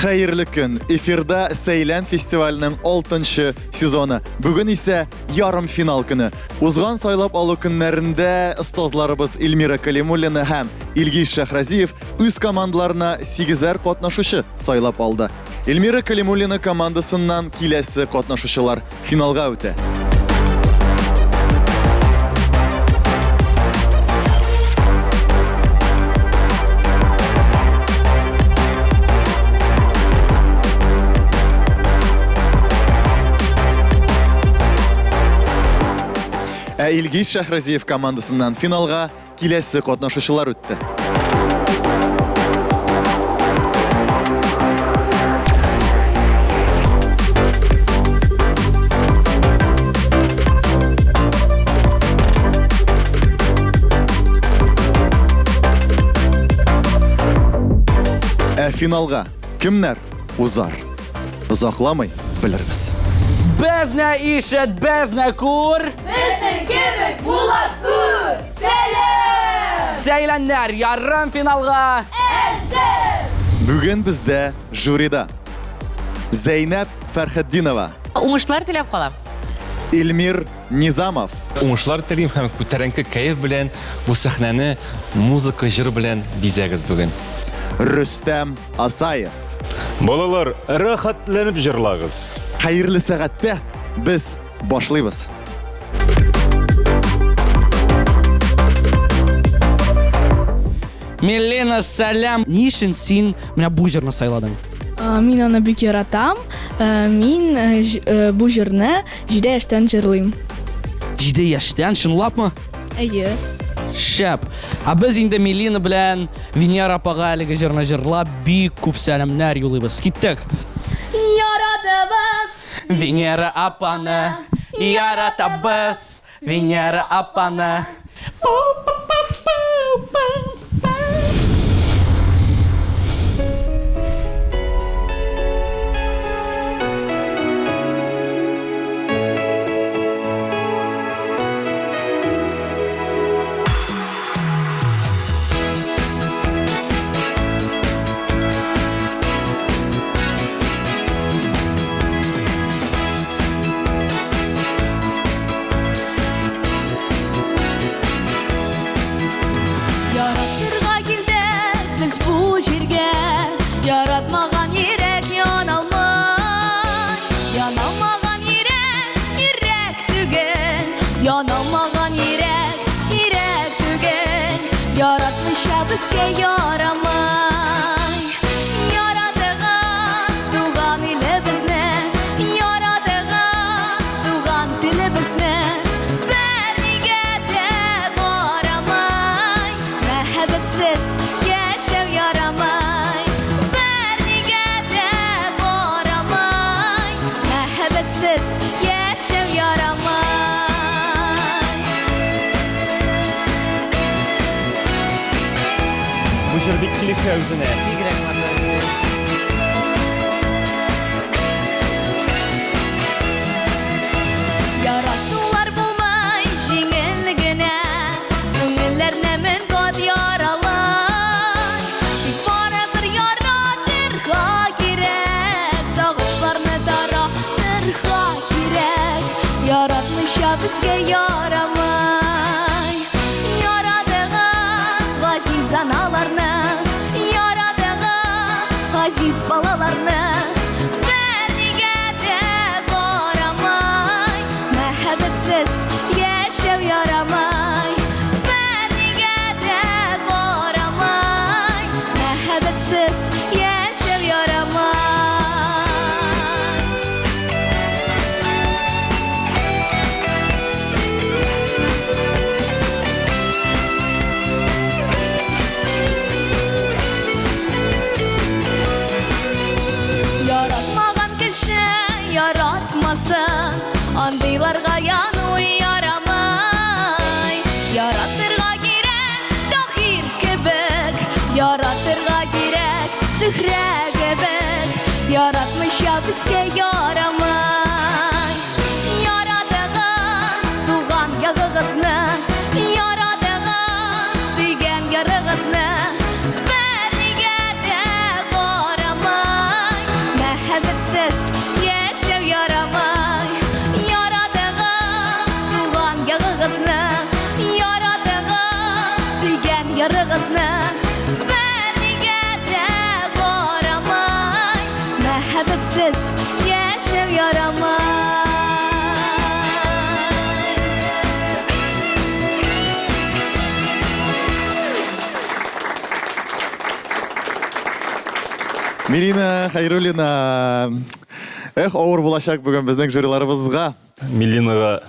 Хәерле көн! Эфирда Сәйлән фестиваленең 6 сезоны. Бүген исә ярым финал көне. Узган сайлап алу көннәрендә остазларыбыз Эльмира Калимуллина һәм Илгиз Шәхразиев үз командаларына сигезәр катнашучы сайлап алды. Эльмира Калимуллина командасыннан киләсе катнашучылар финалга үтә. Ә Илгиз Шәһразиев командасыннан финалга киләсе катнашучылар үтте. Ә финалга кемнәр узар? Озакламый белербез. Безне ишет, безне күр. Безнең кебек була күр! Сәлам! Сәйләннәр ярым финалга. Әзер! Бүген бездә жюрида Зәйнәп Фәрхетдинова. Уңышлар теләп калам. Эльмир Низамов. Уңышлар телим һәм күтәренке кәеф белән бу сәхнәне музыка, җыр белән бизәгез бүген. Рөстәм Асаев. Балалар, рәхәтләнеп җырлагыз. Хәерле сәгатьтә без башлыйбыз. Милена, сәлам! Ни өчен син менә бу җырны сайладың? Мин аны бик яратам. Мин бу җырны 7 яшьтән җырлыйм. 7 яшьтән, чынлапмы? Әйе. Шәп. Ә без инде Милина белән Венера апага әлеге җырны җырлап бик күп сәламнәр юлыйбыз. Киттек. Яратабыз! Венера апаны яратабыз. Венера апаны. Яратырга килдек без бу җиргә, Яратмаган йөрәк яналмый. Яналмаган йөрәк, йөрәк түгел. Яналмаган йөрәк, йөрәк түгел. Яратмыйча безгә ярамый. Яратыгыз туган илебезне, Яратыгыз туган телебезне. Бернигә дә карамай, Мәхәббәтсез яшәү ярамай. Бернигә дә карамай, Мәхәббәтсез яшәү ярамай. Бу җыр бик килешә үзенә. Бигрәк матур. Яратулар булмай җиңел генә, Күңелләрне мең кат яралай. Тик барыбер яратырга кирәк, Сагышларны таратырга кирәк. Яратмыйча безгә ярамай. Яратыгыз газиз аналарны, Яратыгыз газиз балаларны. Бернигә дә карамай, Мәхәббәтсез яшәү ярамай. Бернигә дә карамай, Мәхәббәтсез яшәү ярамай. Яратмаган кеше яратмасын, Андыйларга яну ярамай. Яратырга кирәк Таһир кебек, Яратырга кирәк Зөһрә кебек. Яратмыйча безгә ярамай. Яратыгыз туган ягыгызны, Яратыгыз сөйгән ярыгызны. Бернигә дә карамай, Милина Хәйруллина. Эх, авыр булачак бүген безнең жюриларыбызга. Милинага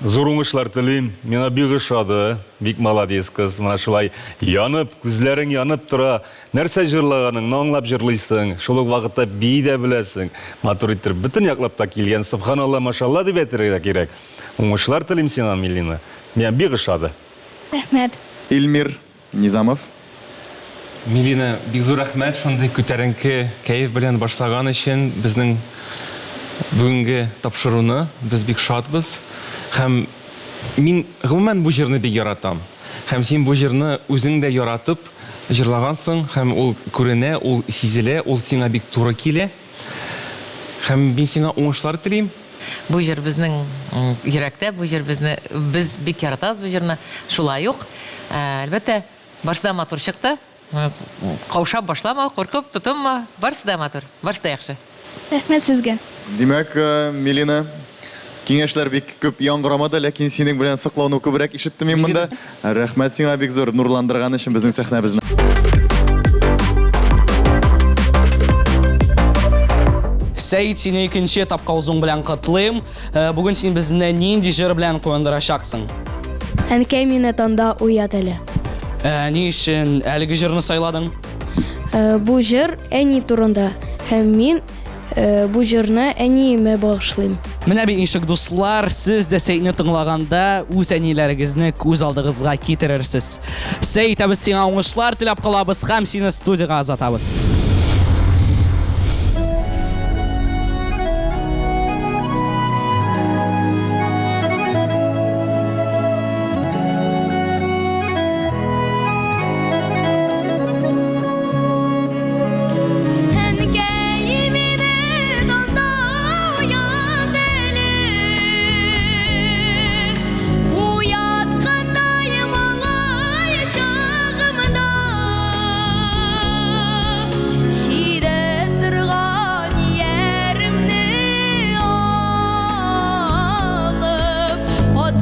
зур уңышлар телим. Миңа бик ошады. Бик молодец кыз. Менә шулай янып, күзләрең янып тора. Нәрсә җырлаганыңны аңлап җырлыйсың. Шул ук вакытта бии дә беләсең. Матур иттереп, бөтен яклап та килгән. Субханалла, машалла дип әйтергә дә кирәк. Уңышлар телим сиңа, Милина. Миңа бик ошады. Рәхмәт. Илмир Низамов. Милина, бик зур рәхмәт шундый күтәренке кәеф белән башлаган өчен безнең бүгенге тапшыруны. Без бик шатбыз. Һәм мин гомумән бу җырны бик яратам. Һәм син бу җырны үзең дә яратып җырлагансың, һәм ул күренә, ул сизелә, ул сиңа бик туры килә. Һәм мин сиңа уңышлар телим. Бу җыр безнең йөрәктә, бу җыр безне, без бик яратабыз бу җырны. Шулай ук, әлбәттә, барысы да матур чыкты. Каушап башлама, куркып тотынма, барысы да матур, барысы да яхшы. Рәхмәт сезгә. Димәк, Милина, киңәшләр бик күп яңгырамады, ләкин синең белән соклану күбрәк ишеттем мин монда. Рәхмәт сиңа бик зур, нурландырган өчен безнең сәхнәбезне. Сәид, сине икенче этапка узуың белән котлыйм. Э, бүген син безне нинди җыр белән куандырачаксың? Әнкәй мине танда уят әле. Э, ни өчен әлеге җырны сайладың? Э, бу җыр әни турында һәм мин Э, бу җырны әниемә багышлыйм. Менә бит ничек, дуслар, сез дә Сәйтне тыңлаганда үз әниләрегезне күз алдыгызга китерерсез. Сәйт, ә без сиңа уңышлар теләп калабыз һәм сине студиягә озатабыз.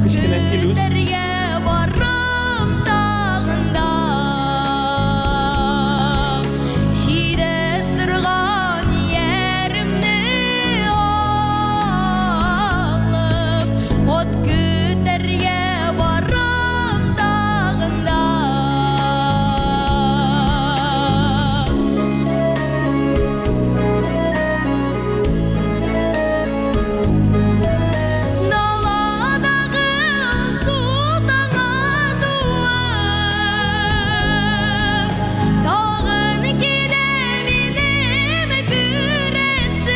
Кечкенә Филүс. Барам тагын да Чидә торган яремне алып, От көтәргә барам тагын да. Даладагы су таңа туып, Тагын килә минем күрәсем.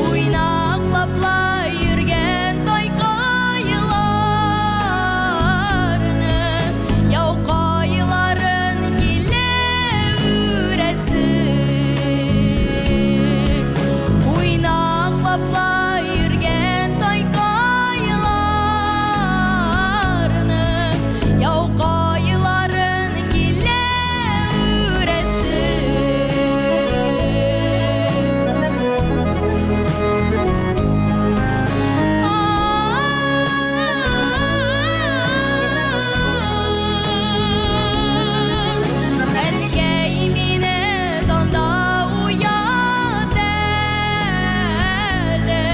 Уйнаклапла йөргән тайкайларны, Яукайларын килә үрәсем. Уйнаклапла йөргән тайкайларны, Яукайларын килә үрәсем. Әнкәй мине танда уят әле,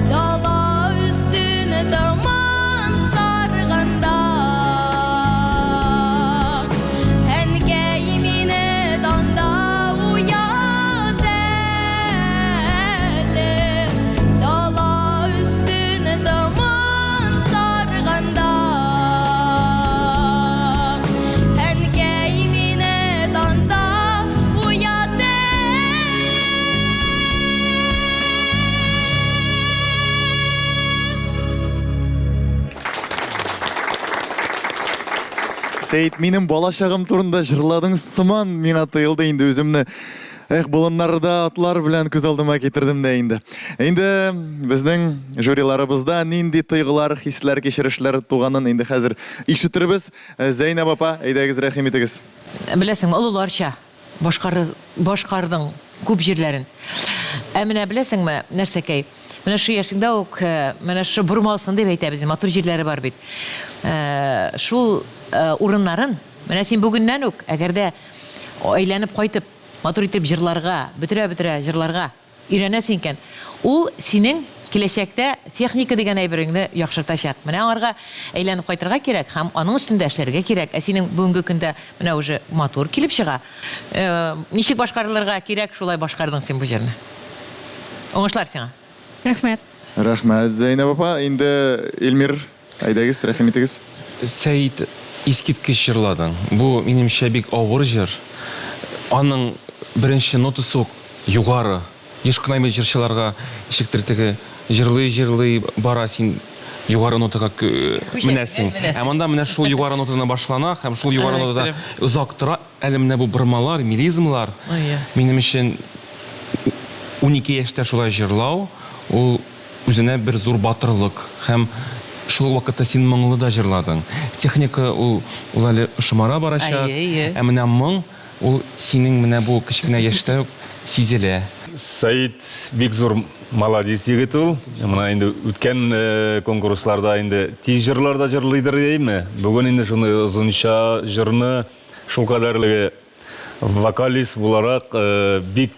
Дала өстен томан сарганда. Әнкәй мине танда уят әле, Дала өстен томан сарганда. Әнкәй мине танда уят әле. Сәет, минем балачагым турында җырладың сыман миңа тоелды инде үземне. Эх, болыннарда атлар белән күз алдыма китердем дә инде. Инде безнең жюриларыбызда нинди тойгылар, хисләр, кичерешләр туганын инде хәзер ишетербез. Э, Зәйнәб апа, әйдәгез, рәхим итегез. Беләсеңме, олыларча башкар, башкардың күп җирләрен. Ә менә беләсеңме, нәрсәкәй, менә шу яшеңдә үк, э, менә шу бормалсын дип әйтәбез, матур җирләре бар бит. Э, шул урыннарын, менә син бүгеннән үк, әгәр дә әйләнеп кайтып, матур итеп җырларга, бөтерә-бөтерә җырларга өйрәнәсең икән, ул синең киләчәктә техника дигән әйбереңне яхшыртачак. Менә аңарга әйләнеп кайтырга кирәк һәм аның өстендә эшләргә кирәк. Ә синең бүгенге көндә менә уже матур килеп чыга. Ничек башкарылырга кирәк, шулай башкардың син бу җырны. Уңышлар сиңа! Рәхмәт. Рәхмәт, Зәйнәб апа. Инде Эльмир, әйдәгез, рәхим итегез. Сәет, искиткеч җырладың. Бу, минемчә, бик авыр җыр. Аның беренче нотасы ук югары. Еш кына бит җырчыларга ничектер теге җырлый-җырлый бара, син югары нотага менәсең. Ә монда менә шул югары нотадан башлана һәм шул югары нотада озак тора. Әле менә бу бормалар, мелизмлар, минем өчен 12 яшьтә шулай җырлау, ул үзенә бер зур батырлык. Һәм шул ук вакытта син моңлы да җырладың. Техника ул, ул әле шомара барачак. Ә менә моң, ул синең менә бу кечкенә яшьтә үк сизелә. Сәет бик зур маладис егет ул. Менә инде үткән конкурсларда инде тиз җырлар да җырлыйдыр, әйеме? Бүген инде шундый озынча җырны Шулкадәрлеге вокалист буларак бик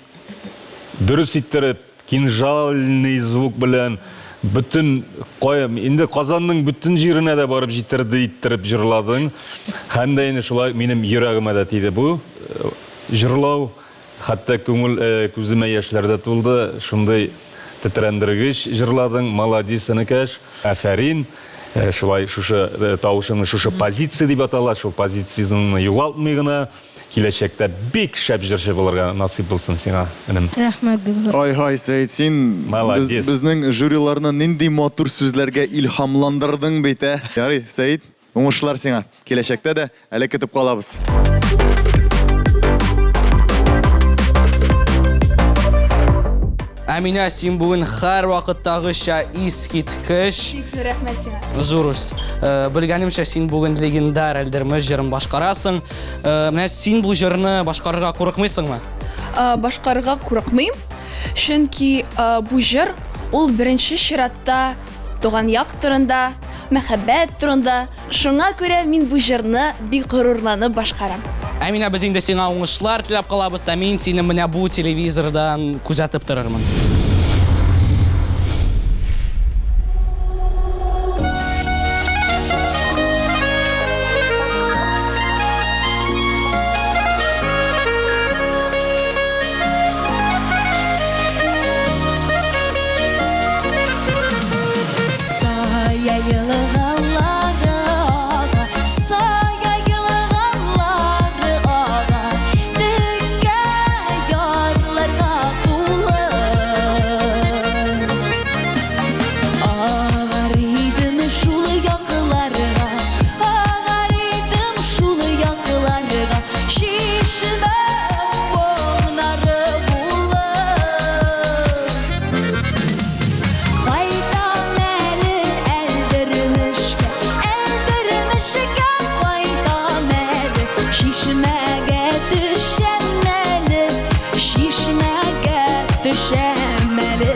дөрес иттереп, кинжальный звук белән бөтен кая инде Казанның бөтен җиренә дә барып җитерде иттереп җырладың. Һәм дә инде шулай минем йөрәгемә дә тиде бу җырлау. Хәтта күңел күземә яшьләр дә тулды. Шундый тетрәндергеч җырладың. Маладис, энекәш. Афәрин. Шулай шушы тавышыңны шушы позиция дип атала, шул позицияңне югалтмый гына киләчәктә бик шәп җырчы булырга насыйп булсын сиңа, энем. Рәхмәт бик зур. Ай-һай, Сәет, син Молодец. безнең жюриларны нинди матур сүзләргә илһамландырдың бит, ә? Ярый, Сәет, уңышлар сиңа. Киләчәктә дә әле көтеп калабыз. Әминә, син бүген һәрвакыттагыча искиткеч. Бик зур рәхмәт сиңа. Зур үс. Э, белгәнемчә, син бүген легендар Әлдермеш җырын башкарасың. Э, менә син бу җырны башкарырга курыкмыйсыңмы? Э, башкарырга курыкмыйм, чөнки бу җыр ул беренче чиратта туган як турында, мәхәббәт турында. Шуңа күрә мин бу җырны бик горурланып башкарам. Әминә, без инде сиңа уңышлар теләп калабыз, ә мин сине менә бу телевизордан күзәтеп торырмын. Сая елгалары ага, сая елгалары ага, текә ярларга тулы. Агар идем шул якларга, агар идем шул якларга, чишмә моңнары булып. Кайтам әле Әлдермешкә, Әлдермешкә кайтам әле, Чишмәгә төшәм әле, чишмәгә төшәм әле.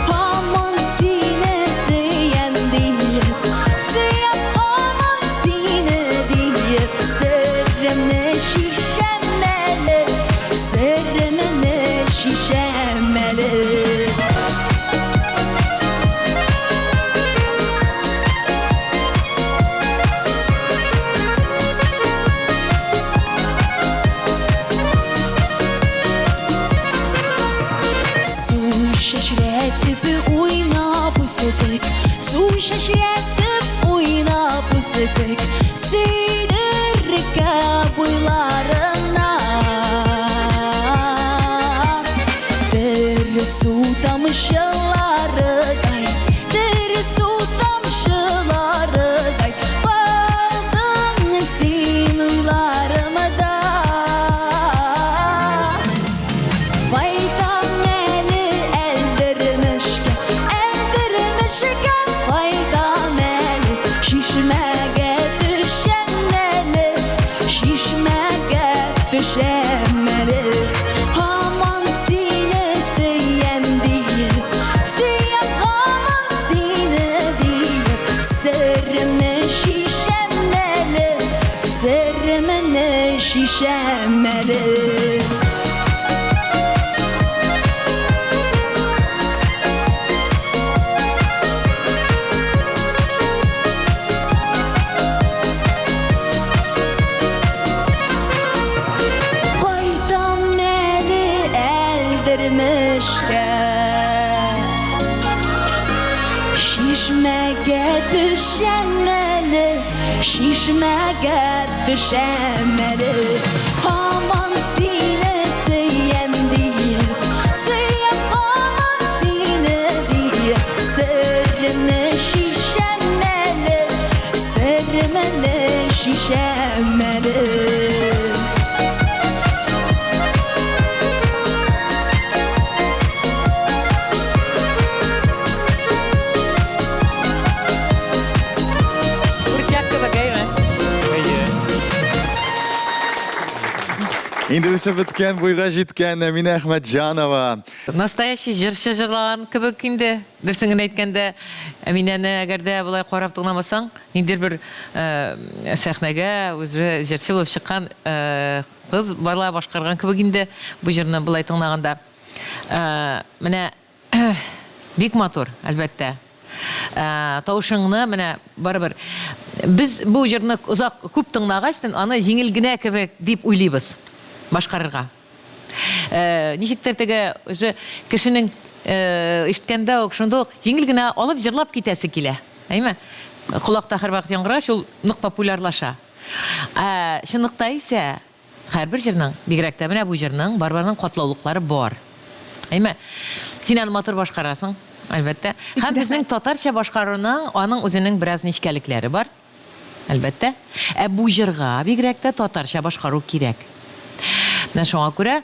Һаман сине сөям диеп, сөям һаман сине диеп, Серемне чишәм әле, серемне чишәм әле. Су чәчрәтеп уйнап үстек, Су чәчрәтеп уйнап үстек, Сөйдеркә буйларына. Тере су тамчыларыдай, Тере су тамчыларыдай, Калдың син уйларымда. Кайтам әле Әлдермешкә, Әлдермешкә кайтам әле, Чишмәгә төшәм әле, Чишмәгә төшәм әле. Һаман сине сөям диеп, сөям һаман сине диеп, Серемне чишәм әле, серемне чишәм әле. Кайтам әле Әлдермешкә. Чишмәгә төшәм әле, чишмәгә төшәм әле. Һаман сине сөям диеп, сөям һаман сине диеп, серемне чишәм әле, серемне чишәм әле. Курчак кебек, әйме? Әйе. Инде үсеп беткән, буйга җиткән Әминә Әхмәтҗанова. Настоящий җырчы җырлаган кебек инде. Дөресен генә әйткәндә, Әминәне әгәр дә болай карап тыңламасаң, ниндидер бер сәхнәгә үзе җырчы булып чыккан кыз бала башкарган кебек инде бу җырны болай тыңлаганда. Менә бик матур, әлбәттә. Тавышыңны менә барыбер без бу җырны озак күп тыңлагач, аны җиңел генә кебек дип уйлыйбыз башкарырга. Ничектер теге уже кешенең ишеткәндә үк шунда ук җиңел генә алып җырлап китәсе килә. Әйме? Колакта һәрвакыт яңгырагач, ул нык популярлаша. Ә чынлыкта исә һәрбер җырның, бигрәк тә менә бу җырның, барыберның катлаулыклары бар. Әйме? Син аны матур башкарасың, әлбәттә. Һәм безнең татарча башкаруның аның үзенең бераз нечкәлекләре бар. Әлбәттә. Ә бу җырга бигрәк тә татарча башкару кирәк. Менә шуңа күрә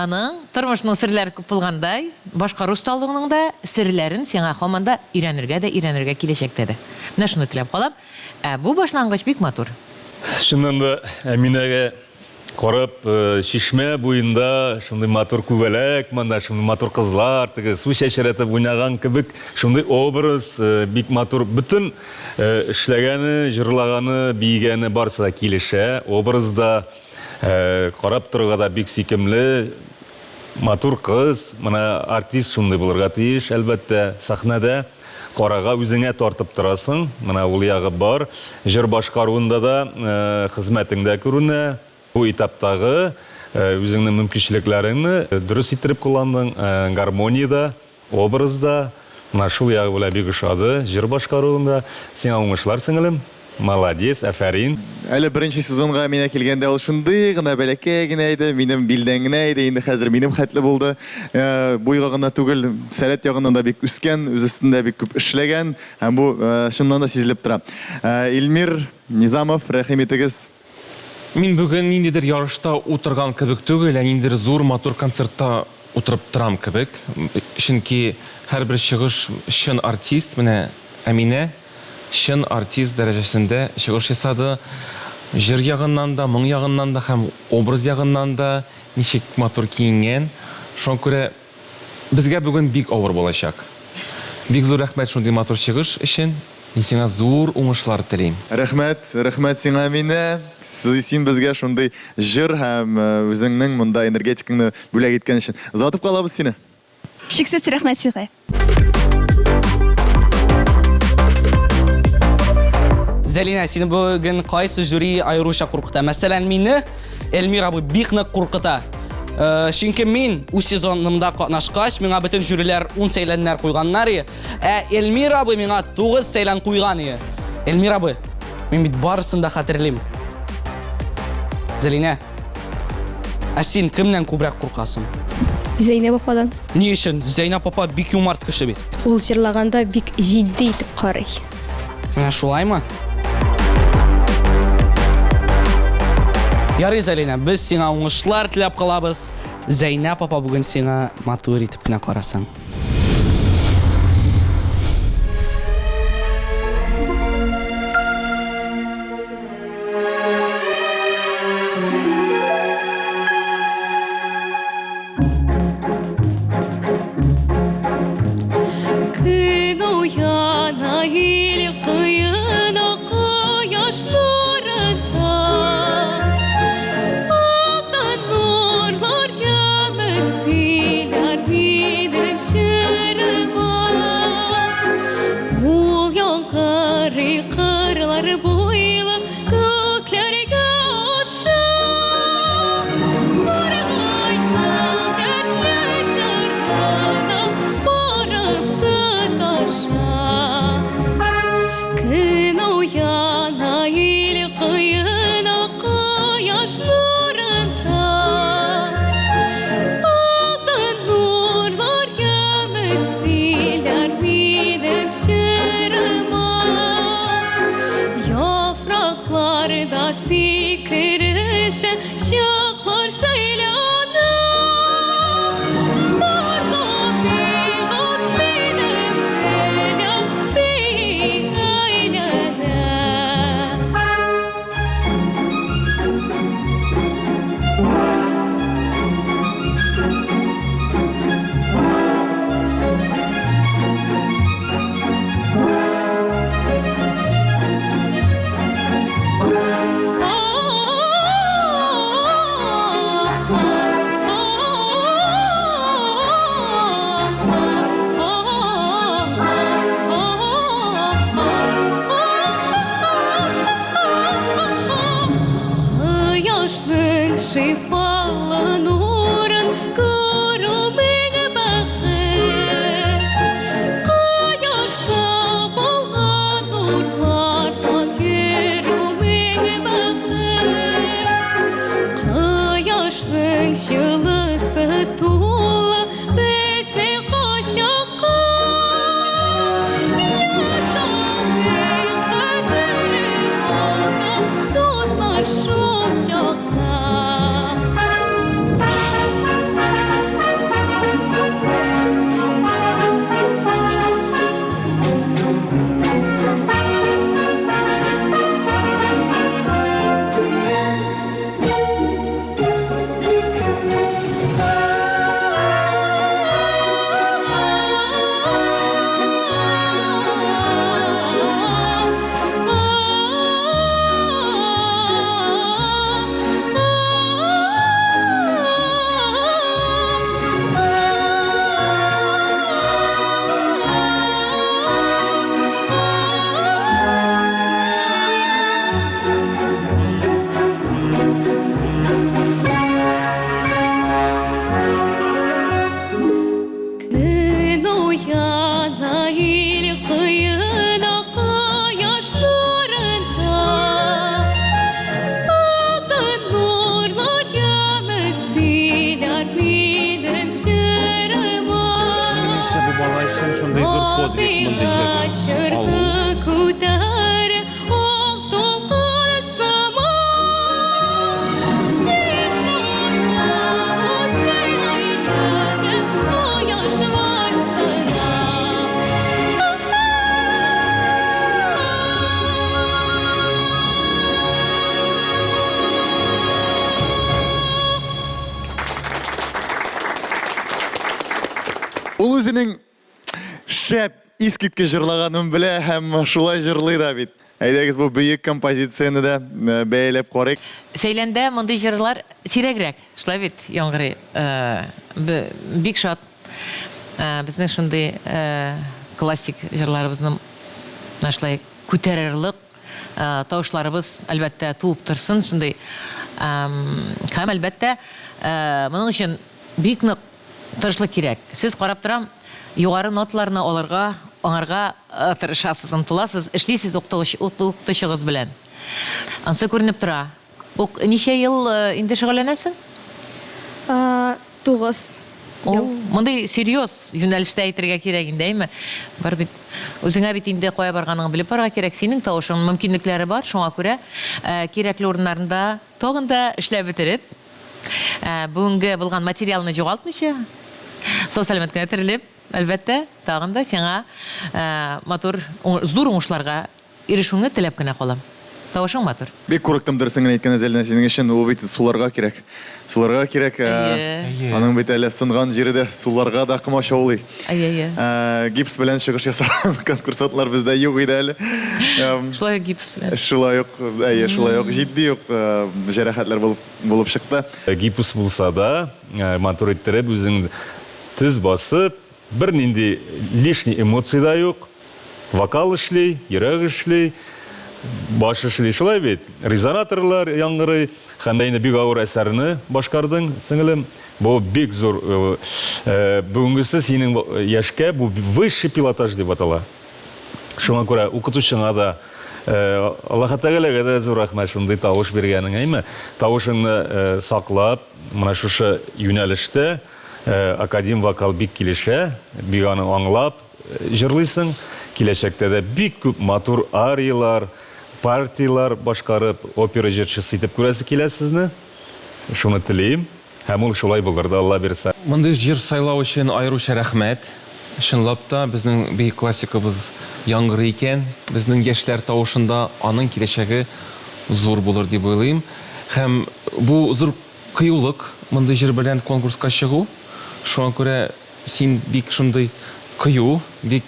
аның тормышның серләре күп булгандай, башкару осталыгының да серләрен сиңа һаман да өйрәнергә дә өйрәнергә киләчәктә дә. Менә шуны теләп калам. Ә бу башлангыч бик матур. Чыннан да, Әминәгә Карап, чишмә буенда шундый матур күбәләк, монда шундый матур кызлар, теге су чәчрәтеп уйнаган кебек, шундый образ, бик матур. Бөтен эшләгәне, җырлаганы, биегәне барысы да килешә. Образ да, карап торырга да бик сөйкемле, матур кыз. Менә артист шундый булырга тиеш, әлбәттә, сәхнәдә. Карага үзеңә тартып торасың, менә ул ягы бар. Җыр башкаруында да хезмәтең дә күренә. Бу этаптагы үзеңнең мөмкинчелекләреңне дөрес иттереп кулландың. Гармония да, образ да, менә шул ягы белән бик ошады. Җыр башкаруың да. Сиңа уңышлар, сеңелем. Молодец, әфәрин. Әле беренче сезонга Әминә килгәндә ул шундый гына бәләкәй генә иде, минем билдән генә иде, инде хәзер минем хәтле булды. Буйга гына түгел, сәләт ягыннан да бик үскән, үз өстендә бик күп эшләгән һәм бу чыннан да сизелеп тора. Илмир Низамов, рәхим итегез. Мин бүген ниндидер ярышта утырган кебек түгел, ә ниндидер зур матур концертта утырып торам кебек. Чөнки һәрбер чыгыш чын артист, менә Әминә чын артист дәрәҗәсендә чыгыш ясады. Җыр ягыннан да, моң ягыннан да һәм образ ягыннан да ничек матур киенгән. Шуңа күрә безгә бүген бик авыр булачак. Бик зур рәхмәт шундый матур чыгыш өчен. Мин сиңа зур уңышлар телим. Рәхмәт, рәхмәт сиңа, Әминә. Син безгә шундый җыр һәм үзеңнең монда энергетикаңны бүләк иткән өчен. Озатып калабыз сине. Чиксез рәхмәт сезгә. Зәлинә, сине бүген кайсы жюри аеруча куркыта? Мәсәлән, мине Эльмир абый бик нык куркыта. Э, чөнки мин үз сезонымда катнашкач, миңа бөтен жюриләр 10 сәйләннәр куйганнар иде. Ә Эльмир абый миңа 9 сәйлән куйган иде. Эльмир абый, мин бит барысын да хәтерлим. Зәлинә, Ә син кемнән күбрәк куркасың? Зәйнәп ападан. Ни өчен? Зәйнәп апа бик юмарт кеше бит. Ул җырлаганда бик җитди итеп карый. Менә шулаймы? Ярый, Зәлинә, без сиңа уңышлар теләп калабыз. Зәйнәп апа бүген сиңа матур итеп кенә карасын. Көн уяна ил кыена кояш нурында. Чаклар сайлана. Бар табигать минем белән бии әйләнә. Кояшның шифалы нурын күрү мең бәхет. Кояшта булган нурлардан йөрү мең бәхет. Кояшның җылысы тулы безнең кочакка. Яшәүнең кадере ата дуслар шул чакта. Көн уяна ил кыена кояш нурында. Алтын нурлар ямь өстиләр минем җырыма. Минемчә, бу бала өчен шундый зур подвиг мондый Табигать җыр алу. җырны күтәрә ак дулкын сыман. Җил әйләнә кояш вальсына. Ул үзенең шәп, искиткеч җырлаганын белә һәм шулай җырлый да бит. Әйдәгез бу бөек композицияне дә э, бәяләп карыйк. Сәйләндә мондый җырлар сирәгрәк, шулай бит, яңгырый. Э, бик шат. Э, безнең шундый классик җырларыбызны менә шулай күтәрерлек тавышларыбыз, әлбәттә, туып торсын шундый. Һәм, әлбәттә, моның өчен бик нык тырышлык кирәк. Сез карап торам, югары ноталарны алырга, аңарга тырышасыз, омтыласыз, эшлисез укытучыгыз белән. Ансы күренеп тора. Ук ничә ел инде шөгыльләнәсең? 9 ел. Мондый серьез юнәлештә әйтергә кирәк инде, әйме? Бар бит. Үзеңә бит инде кая барганыңны белеп барырга кирәк. Синең тавышың, мөмкинлекләре бар, шуңа күрә кирәкле урыннарында тагын да эшләп бетереп, бүгенге булган материалны югалтмыйча, сау-сәламәт кенә терелеп, әлбәттә, тагын да сиңа матур, зур уңышларга ирешүеңне теләп кенә калам. Тавышың матур. Бик курыктым, дөресен генә әйткәндә, Зәлинә, синең өчен ул бит суларга кирәк. Суларга кирәк. Әйе. Аның бит әле сынган җире дә суларга да комачаулый. Әйе, әйе. Гипс белән чыгыш ясаган конкурсантлар бездә юк иде әле. Шулай ук гипс белән. Шулай ук, әйе, шулай ук җитди ук җәрәхәтләр булып булып чыкты. Гипс булса да, матур иттереп, үзең төз басып, бернинди лишний эмоция да юк. Вокал эшли, йөрәк эшли, баш эшли, шулай бит? Резонаторлар яңгырый. Һәм дә инде бик авыр әсәрне башкардың, сеңелем. Бу бик зур, бүгенгесе синең яшькә бу высший пилотаж дип атала. Шуңа күрә укытучыңа да, Аллаһы Тәгаләгә дә зур рәхмәт шундый тавыш биргәнеңә, әйме? Тавышыңны саклап, менә шушы юнәлештә академ вокал бик килешә, бик аны аңлап җырлыйсың. Киләчәктә дә бик күп матур ариялар, партиялар башкарып, опера җырчысы итеп күрәсе килә сезне. Шуны телим. Һәм ул шулай булыр да, Алла бирса. Мондый җыр сайлау өчен аеруча рәхмәт. Чынлап та, безнең бөек классикабыз яңгырый икән, безнең яшьләр тавышында аның киләчәге зур булыр дип уйлыйм. Һәм бу зур кыюлык, мондый җыр белән конкурска чыгу. Шуңа күрә син бик шундый кыю, бик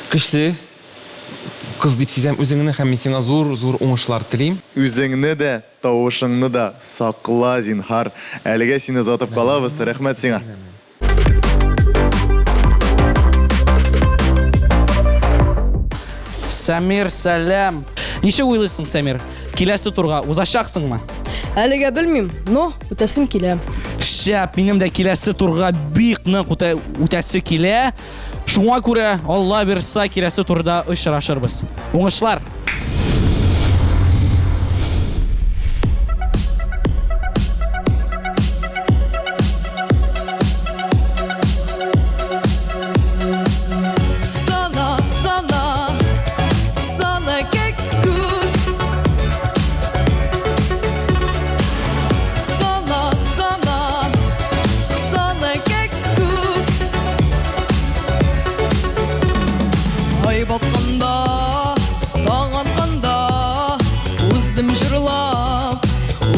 көчле кыз дип сизәм үзеңне һәм мин сиңа зур-зур уңышлар телим. Үзеңне дә, тавышыңны да сакла, зинһар. Әлегә сине озатып калабыз. Рәхмәт сиңа. Сәмир, сәлам. Ничек уйлыйсың, Сәмир? Киләсе турга узачаксыңмы? Әлегә белмим, но үтәсем килә. Шәп, минем дә киләсе турга бик нык үтә, үтәсе килә. Шуңа күрә, Алла бирса, киләсе турда очрашырбыз. Уңышлар! Sana sana sana kekuk Sana sana sana kekuk Ай батканда, таң атканда Уздым җырлап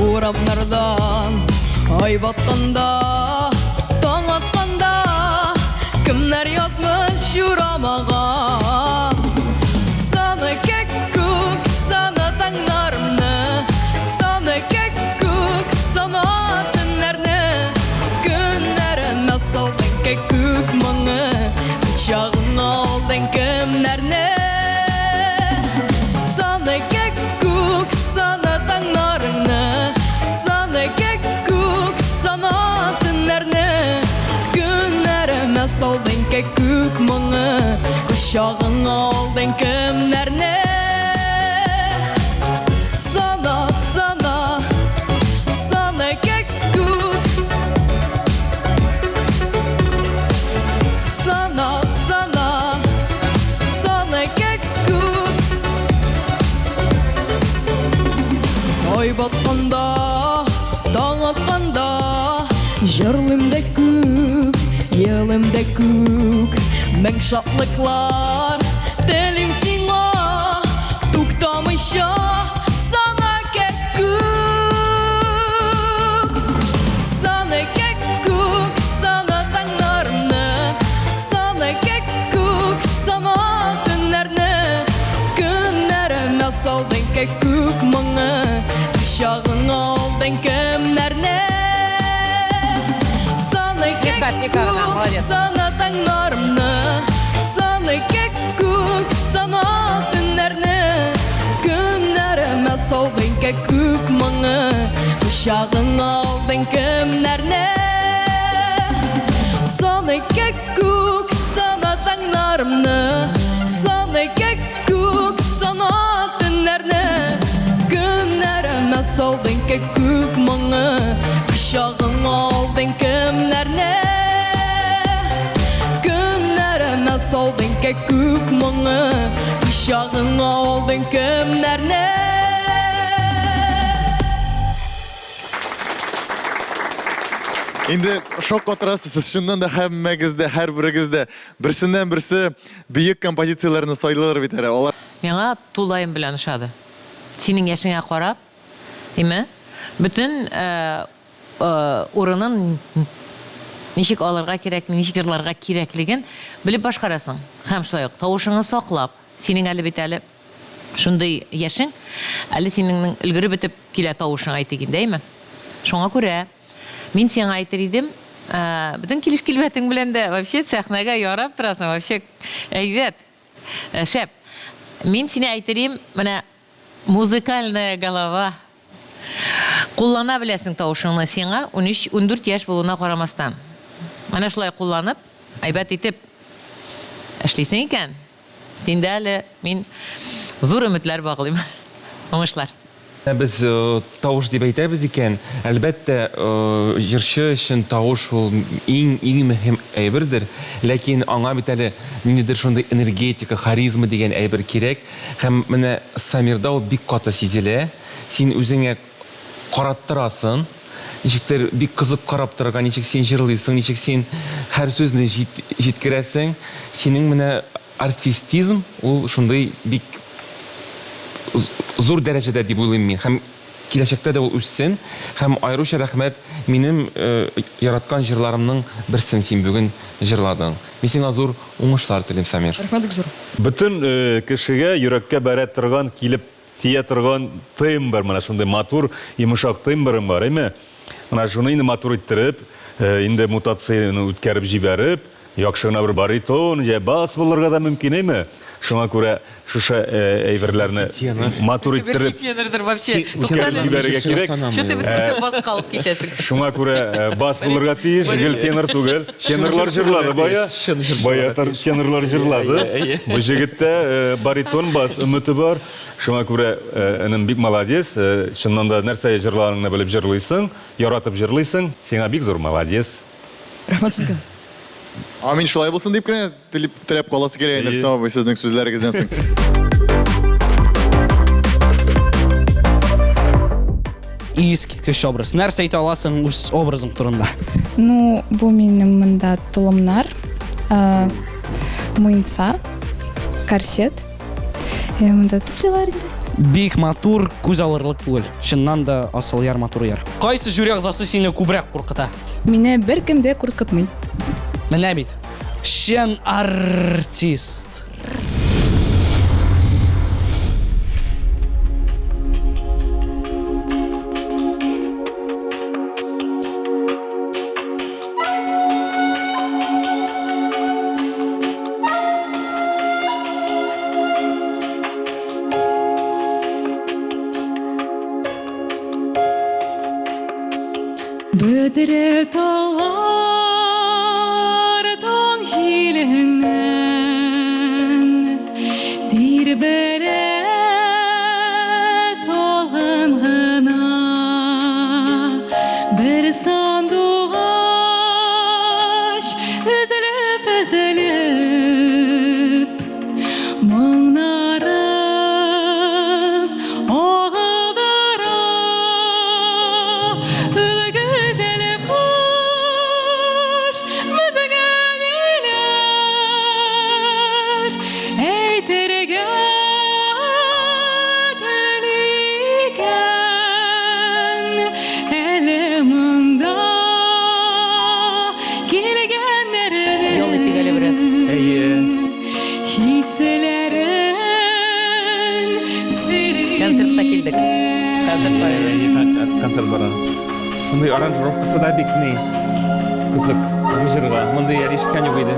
урамнардан Ай батканда, таң атканда Кемнәр язмыш юрамаган Саны кәккүк, саны таңнарымны Саны кәккүк, сана төннәрне Көннәремә салдың кәккүк моңы Кочагыңа алдың кемнәрне Саны кәккүк, саны таңнарыңны Саны кәккүк, сана төннәрне Көннәремә салдың кәккүк моңы Кочагыңа алдың кемнәрне Сана, сана, сана кәккүк Сана, сана, сана кәккүк Ай батканда, таң атканда Җырлыйм да күк, елыйм да күк Мең шатлыклар телим сиңа Туктамыйча сана кәккүк Сана кәккүк, сана таңнарны Сана кәккүк, сана төннәрне Көннәремә салдың кәккүк моңы Кочагыңа алдың кемнәрне Сана кәккүк, сана таңнарымны Сана кәккүк, сана төннәрне Көннәремә салдың кәккүк моңы Кочагыңа алдың кемнәрне Сана кәккүк, сана таңнарымны Сана кәккүк, сана төннәрне Көннәремә салдың кәккүк моңы Кочагыңа алдың кемнәрне Көннәремә салдың кәккүк моңы Кочагыңа алдың кемнәрне Инде шаккатырасыз сез, чыннан да һәммәгез дә, һәрберегез дә берсеннән берсе бөек композицияләрне сайлыйлар бит әле. Алар Миңа тулаем белән ошады. Синең яшеңә карап, име? Бөтен урынын ничек алырга кирәк, ничек җырларга кирәклеген белеп башкарасың. Һәм шулай ук тавышыңны саклап, синең әле бит әле шундый яшең, әле синең өлгереп бетеп килә тавышың, әйтик инде, әйме? Шуңа күрә мин сиңа әйтер идем, бөтен килеш-килбәтең белән дә вообще сәхнәгә ярап торасың, вообще әйбәт, шәп. Мин сине әйтер идем, менә музыкальная голова. Куллана беләсең тавышыңны, сиңа 13, 14 яшь булуына карамастан. Менә шулай кулланып, әйбәт итеп эшлисең икән, Синдә әле мин зур өметләр баглыйм. Уңышлар. Без тавыш дип әйтәбез икән, әлбәттә, җырчы өчен тавыш ул иң, иң мөһим әйбердер. Ләкин аңа бит әле ниндидер шундый энергетика, харизма дигән әйбер кирәк. Һәм менә Самирда ул бик каты сизелә. Син үзеңә караттырасың. ничектер бик кызык карап торырга, ничек син җырлыйсың, ничек син һәр сүзне җиткерәсең. Синең менә артистизм ул шундый бик зур дәрәҗәдә дип уйлыйм мин. Һәм киләчәктә дә ул үссен. Һәм аеруча рәхмәт, минем яраткан җырларымның берсен син бүген җырладың. Мин сиңа зур уңышлар телим, Самир. Рәхмәт бик зур. Бөтен кешегә йөрәккә бәрә торган, килеп тия торган тембр, менә шундый матур, йомшак тембрың бар, әйме? Менә шуны инде матур иттереп, инде мутацияне үткәреп җибәреп, Яхшы гына бер баритон, я бас булырга да мөмкин, әйме? Шуңа күрә шушы әйберләрне матур иттереп Бәлки тенордыр вообще. Туктале. Җибәрергә кирәк. Чё ты бөтенесе баска алып китәсең? Шуңа күрә бас булырга тиеш, гел тенор түгел. Тенорлар җырлады бая. Бая тенорлар җырлады. Бу җегеттә баритон бас өмете бар. Шуңа күрә энем бик молодец. Чыннан да нәрсә җырлаганыңны белеп җырлыйсың, яратып җырлыйсың. Сиңа бик зур молодец. Рәхмәт сезгә. Амин, шулай булсын дип кенә телеп, теләп каласы килә инде Рөстәм абый сезнең сүзләрегездән соң. Искиткеч образ. Нәрсә әйтә аласың үз образың турында? Ну, бу минем монда толымнар, э, муенса, корсет. Э, монда туфлилар инде. Бик матур, күз алырлык түгел. Чыннан да асыл яр, матур яр. Кайсы жюри әгъзасы сине күбрәк куркыта? Мине беркем дә куркытмый. Менә бит. Чын артист. Бөдрә таллар таң җиленнән Тирбәлә талгын гына Бер сандугач өзелеп-өзелеп Моңнарын агылдыра. Ул гүзәл кош безгә ниләр әйтергә тели икән? Әле монда килгәннәрнең Ял итик әле бераз. Әйе. Хисләрен сөйли Концертка килдек. Концерт карыйбыз. Әйе, концерт бара. Мондый аранжировкасы да бик ни кызык бу җырга. Мондый әле ишеткән юк иде.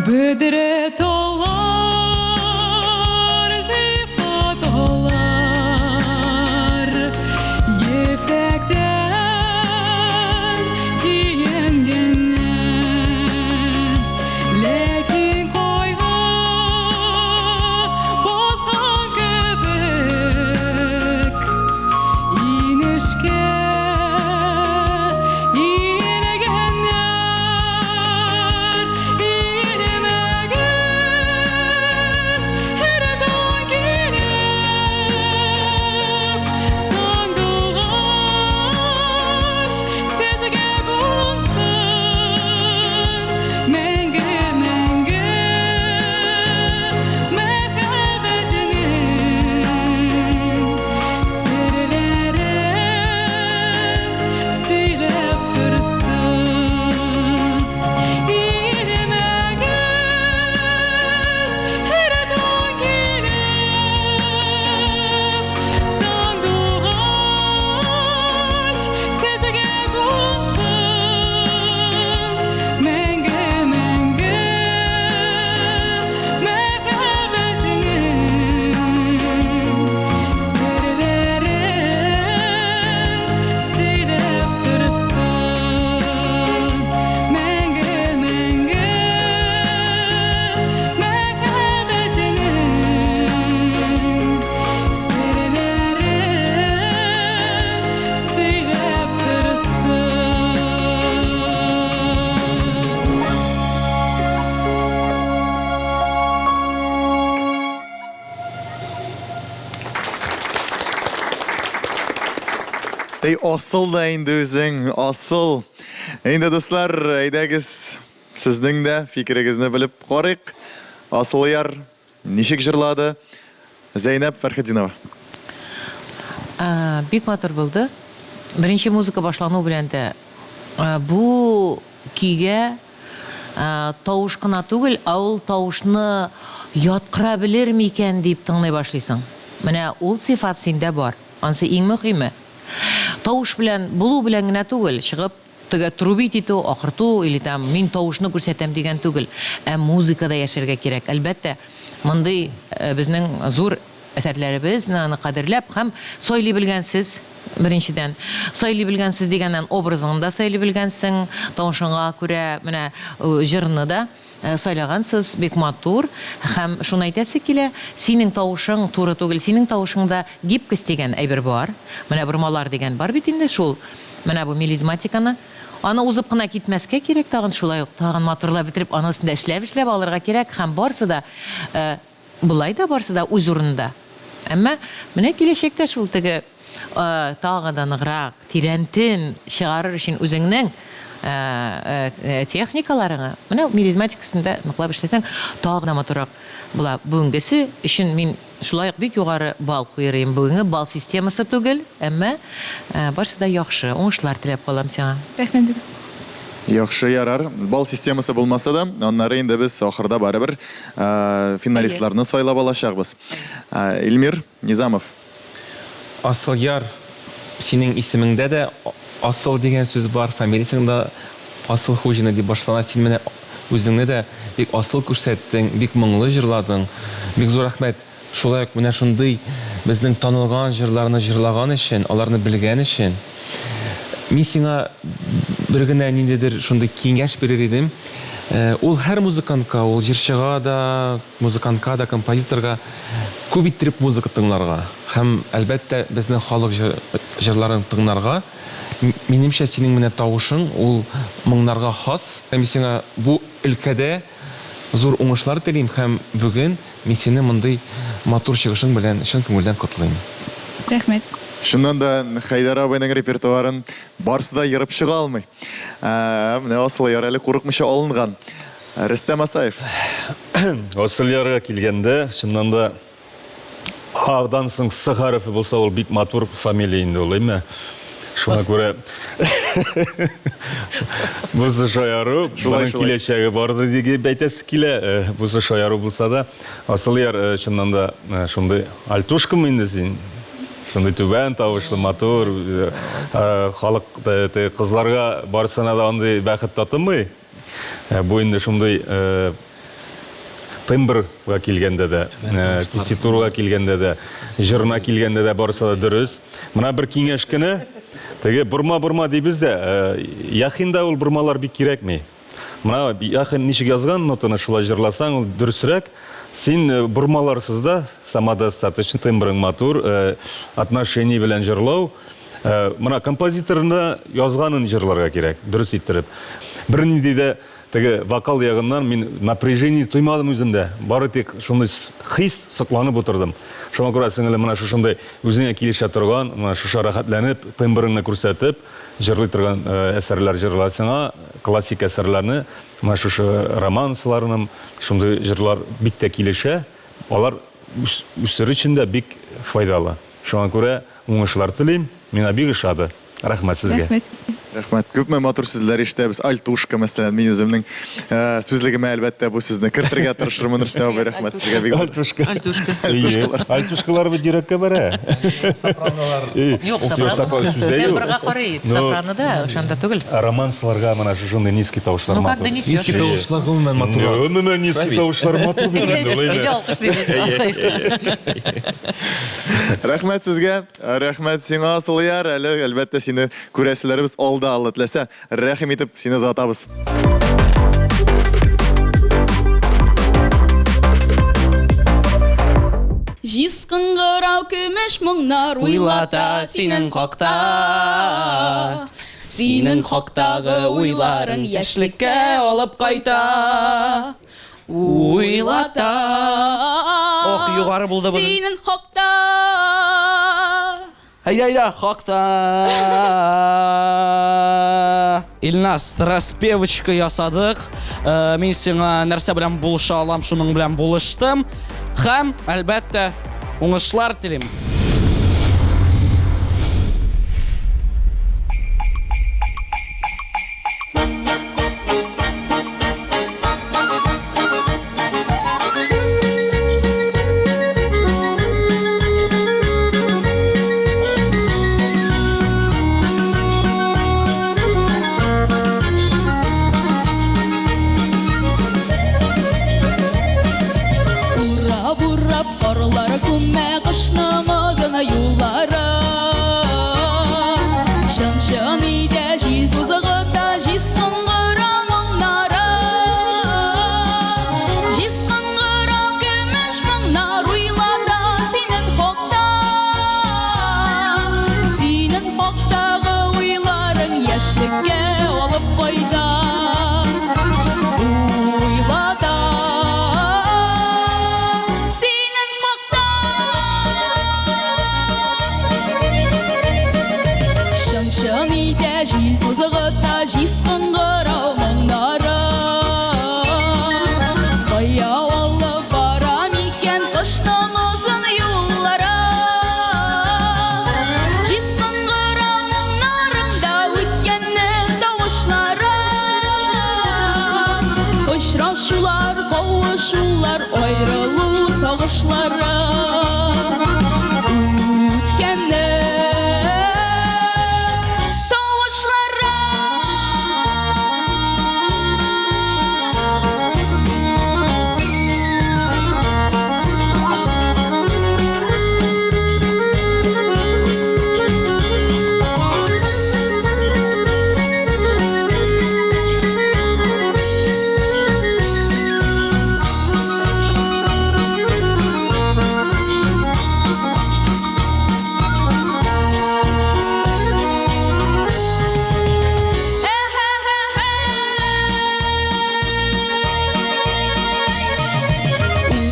Бөдрә таллар, зифа таллар, ефәктән киенгәннәр. Ләкин кайгы баскан кебек, инешкә иелгәннәр, иелмәгез. Тей асыл да инде үзең, асыл. Инде, дуслар, әйдәгез, сезнең дә фикерегезне белеп карыйк. Асылъяр ничек җырлады? Зәйнәб Фәрхетдинова. Бик матур булды. Беренче музыка башлану белән дә бу көйгә тавыш кына түгел, ә ул тавышны яткыра белер микән дип тыңлый башлыйсың. Менә ул сыйфат синдә бар. Ансы иң мөхиме. Тавыш белән, булу белән генә түгел, чыгып Теге трубить итү, акырту или там мин тавышны күрсәтәм дигән түгел, ә музыкада яшәргә кирәк. Әлбәттә, мондый безнең зур әсәрләребезне аны кадерләп һәм сайлый белгәнсез, беренчедән. Сайлый белгәнсез дигәннән образыңны да сайлый белгәнсең, тавышыңа күрә менә җырны да сайлагансыз, бик матур. Һәм шуны әйтәсе килә, синең тавышың туры түгел, синең тавышыңда гибкость дигән әйбер бар. Менә бормалар дигән бар бит инде шул. Менә бу мелизматиканы. Аны узып кына китмәскә кирәк тагын, шулай ук тагын матурлап бетереп, аның өстендә эшләп-эшләп алырга кирәк һәм барсы да болай да барсы да үз урынында. Әмма менә киләчәктә шул теге тагы да ныграк, тирәнтен чыгарыр өчен үзеңнең техникаларыңа, менә мелизматика өстендә ныклап эшләсәң, тагы да матуррак була. Бүгенгесе өчен мин шулай ук бик югары балл куер идем. Бүгенге балл системасы түгел, әмма барысы да яхшы. Уңышлар теләп калам сиңа. Рәхмәт бик зур. Яхшы, ярар. Балл системасы булмаса да, аннары инде без ахырда барыбер финалистларны сайлап алачакбыз. Илмир Низамов. Асылъяр, синең исемеңдә дә Асыл дигән сүз бар, фамилиясең дә Асылхуҗина дип башлана. Син менә үзеңне дә бик асыл күрсәттең, бик моңлы җырладың. Бик зур рәхмәт. Шулай ук менә шундый безнең танылган җырларны җырлаган өчен, аларны белгән өчен. Мин сиңа бер генә ниндидер шундый киңәш бирер идем. Ул һәр музыкантка, ул җырчыга да, музыкантка да, композиторга күп иттереп музыка тыңларга һәм, әлбәттә, безнең халык җырларын тыңнарга. Минемчә, синең менә тавышың ул моңнарга хас. Мин сиңа бу өлкәдә зур уңышлар телим һәм бүген мин сине мондый матур чыгышың белән чын күңелдән котлыйм. Рәхмәт. Чыннан да, Хәйдәр абыйның репертуарын барысы да ерып чыга алмый. Ә менә Асылъяр әле курыкмыйча алынган. Рөстәм Асаев. Асылъярга килгәндә, чыннан да, А-дан соң С хәрефе булса, ул бик матур фамилия инде ул, әйме? Шуңа күрә бусы шаяру, Шулай, моның шулай. киләчәге бардыр дип әйтәсе килә. Э, Бусы шаяру булса да, Асылъяр, э, чыннан да, э, шундый альтушкамы инде син? Шундый түбән тавышлы, матур, э, э, халык э, те- кызларга барысына да андый бәхет татымый. Э, бу инде шундый э, тембрга килгәндә дә, э, тесситурага килгәндә дә, җырына килгәндә дә барысы да дөрес. Менә бер киңәш кенә, теге борма-борма дибез дә, Яхинда ул бормалар бик кирәкми. Менә Яхин ничек язган нотаны, шулай җырласаң, ул дөресрәк. Син бормаларсыз да самодостаточный, тембрың матур, отношение белән җырлау. Э, менә композиторны язганын җырларга кирәк, дөрес иттереп. Бернинди дә теге вокал ягыннан мин напряжение тоймадым үземдә. Бары тик шундый хис сокланып утырдым. Шуңа күрә, сеңелем, менә шушындый үзеңә килешә торган, менә шушы рәхәтләнеп, тембрыңны күрсәтеп, җырлый торган э, әсәрләр җырла сиңа, классик әсәрләрне, менә шушы романсларны, шундый җырлар бик тә килешә. Алар үсер өчен дә бик файдалы. Шуңа күрә Уңышлар телим, миңа бик ошады. Рәхмәт сезгә. Рәхмәт сезгә. Рәхмәт. Күпме матур сүзләр ишетәбез. Альтушка, мәсәлән, мин үземнең э, сүзлегемә әлбәттә бу сүзне кертергә тырышырмын, Рөстәм абый, рәхмәт сезгә бик зур. Альтушка. Альтушка. Альтушкалар. Альтушкалар бит йөрәккә бәрә. Сопранолар. Юк, сопрано. Сүз дә юк. Тембрга карый, Ну, сопрано да, ошанда түгел. Романсларга менә шушындый низкий тавышлар Ну, как матур. донесешь? Низкий тавышлар гомумән матуррак. Гомумән низкий тавышлар матур бит инде, ул Әйдә әйбәт. алкышлыйбыз. Рәхмәт сезгә, рәхмәт сиңа, Асылъяр. Әле, әлбәттә, сине күрәселәребез алда, Алла теләсә. Рәхим итеп, сине озатабыз. Җиз кыңгырау көмеш моңнар Уйлата синең хакта. Синең хактагы уйларың яшьлеккә алып кайта. Уйлата. Ох, югары булды бу. Синең хакта. Әйдә, әйдә, хакта. Илназ, распевочка ясадык. Э, мин сиңа нәрсә белән булыша алам, шуның белән булыштым. Һәм, әлбәттә, уңышлар телим. Урап, урап, карлар күмә кышның озын юллары. Чын-чын өйдә җил тузыгыта җиз кыңгырау моңнары. Җиз кыңгырау көмеш моңнар уйлата синең хакта. Синең хактагы уйларың яшьлеккә алып кайта. Уйлата синең хакта. Чын-чын итә җил тузыгыта җиз кыңгырау моңнары. Кая алып бара микән кышның озын юллары? Җиз кыңгырау моңнарында үткәннең тавышлары. Очрашулар, кавышулар, аерылу сагышлары. Үткәннең тавышлары.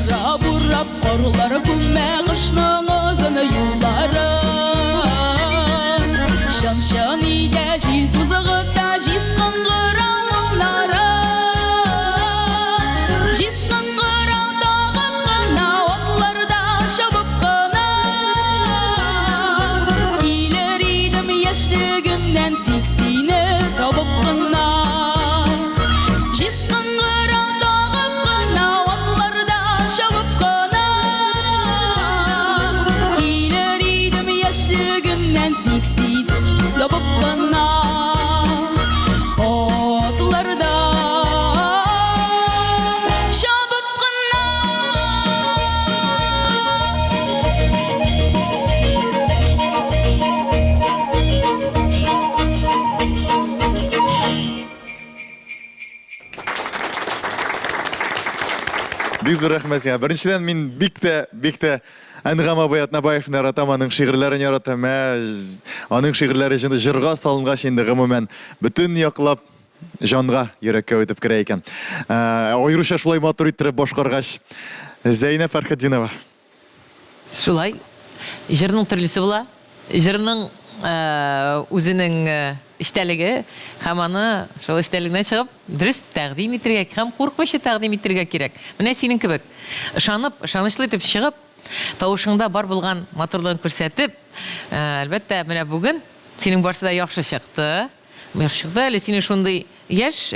Урап, урап, карлар күмә кышның озын юллары. Чын-чын өйдә җил тузыгыта җиз кыңгырау моңнары. Җиз кыңгырау тагып кына, атларда чабып кына. Килер идем яшьлегемнән тик сине табып кына. Җиз кыңгырау тагып кына, атларда чабып кына. Килер идем яшьлегемнән тик сине табып кына. Атларда чабып кына. Бик зур рәхмәт сиңа. Беренчедән, мин бик тә, бик тә Әнгам абый Атнабаевны яратам, аның шигырьләрен яратам. Ә, аның шигырьләре җырга салынгач инде гомумән бөтен яклап җанга, йөрәккә үтеп керә икән. Ә, аеруча шулай матур иттереп башкаргач. Зәйнәб Фәрхетдинова. Шулай. Җырның төрлесе була. Җырның үзенең эчтәлеге һәм аны шул эчтәлегеннән чыгып дөрес тәкъдим итергә һәм куркмыйча тәкъдим итергә кирәк. Менә синең кебек ышанып, ышанычлы итеп чыгып, тавышыңда бар булган матурлыгын күрсәтеп, әлбәттә, менә бүген синең барсы да яхшы чыкты. Яхшы чыкты әле синең шундый яшь,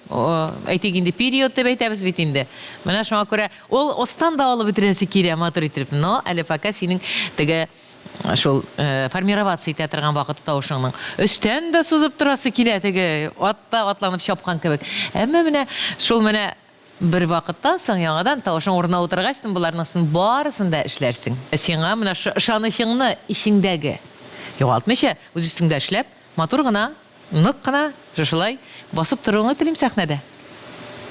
әйтик инде, период дип әйтәбез бит инде. Менә шуңа күрә ул остан да алып бетерәсе килә матур итеп. Но әле пока синең теге шул формироваться итә торган вакыты тавышыңның. Өстән дә сузып торасы килә теге атта атланып чапкан кебек. Әмма менә шул менә бер вакыттан соң яңадан тавышың урынына утыргач, боларның син барысын да эшләрсең. Сиңа менә ышанычыңны эчеңдәге югалтмыйча, үз өстеңдә эшләп, матур гына, нык кына шушылай басып торуыңны телим сәхнәдә.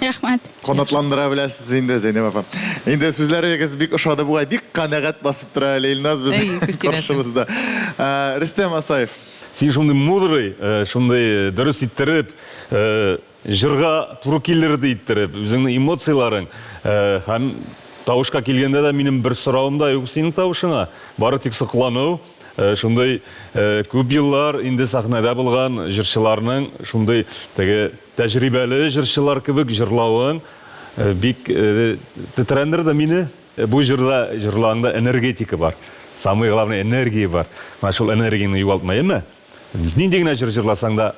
Рәхмәт. Канатландыра беләсез инде, Зәйнәб апа. Инде сүзләрегез бик ошады бугай, бик канәгать басып тора әле Илназ безнең каршыбызда. Рөстәм Асаев. Син шундый мудрый, шундый дөрес иттереп, җырга туры килердәй иттереп, үзеңнең эмоцияләрең һәм. Тавышка килгәндә дә минем бер соравым да юк синең тавышыңа. Бары тик соклану. Шундый күп еллар инде сәхнәдә булган җырчыларның шундый теге тәҗрибәле җырчылар кебек җырлавың бик тетрәндерде мине. Бу җырда җырлаганда энергетика бар. Самое главное энергия бар. Менә шул энергияңне югалтма, яме? Нинди генә җыр җырласаң да,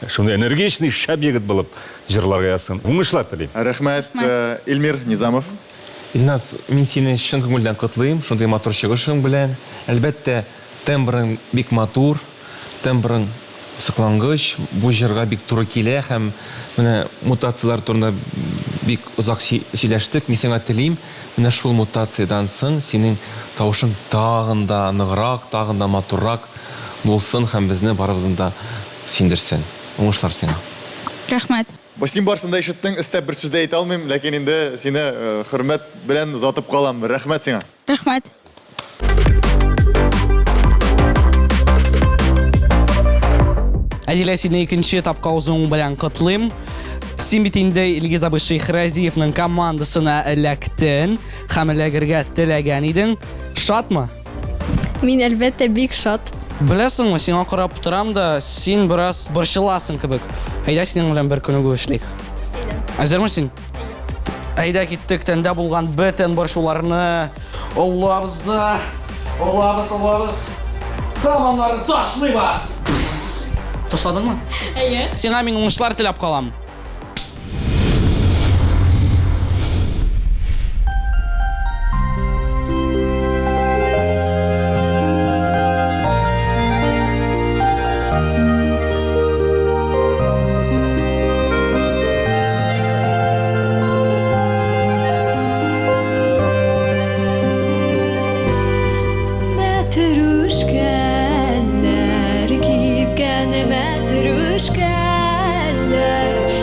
шундый энергичный, шәп егет булып җырларга язсын. Уңышлар телим. Рәхмәт, Эльмир Низамов. Илназ, мин сине чын күңелдән котлыйм, шундый матур чыгышың белән. Әлбәттә, тембрың бик матур, тембрың соклангыч, бу җырга бик туры килә һәм менә мутацияләр турында бик озак сөйләштек. Мин сиңа телим, менә шул мутациядән соң синең тавышың тагын да ныграк, тагын да матуррак булсын һәм безне барыбызны да сөендерсен. Уңышлар сиңа. Рәхмәт. Син барсын да ишеттең, өстәп бер сүз дә әйтә алмыйм, ләкин инде сине хөрмәт белән озатып калам. Рәхмәт сиңа. Рәхмәт. Әдилә, сине икенче этапка узуың белән котлыйм. Син бит инде Илгиз абый Шәйхразиевның командасына эләктең һәм эләгергә теләгән идең. Шатмы? Мин, әлбәттә, бик шат. Беләсеңме, сиңа карап торам да, син бераз борчыласың кебек. Әйдә, синең белән бер күнегү эшлик. Әзерме син? Әйдә, киттек, тәндә булган бөтен борчуларны оллабыз да, оллабыз, оллабыз. Һәм аннары ташлыйбыз. Ташладыңмы? Әйе. Сиңа мин уңышлар теләп калам. Мәтрүшкәләр кипкән мәтрүшкәләр.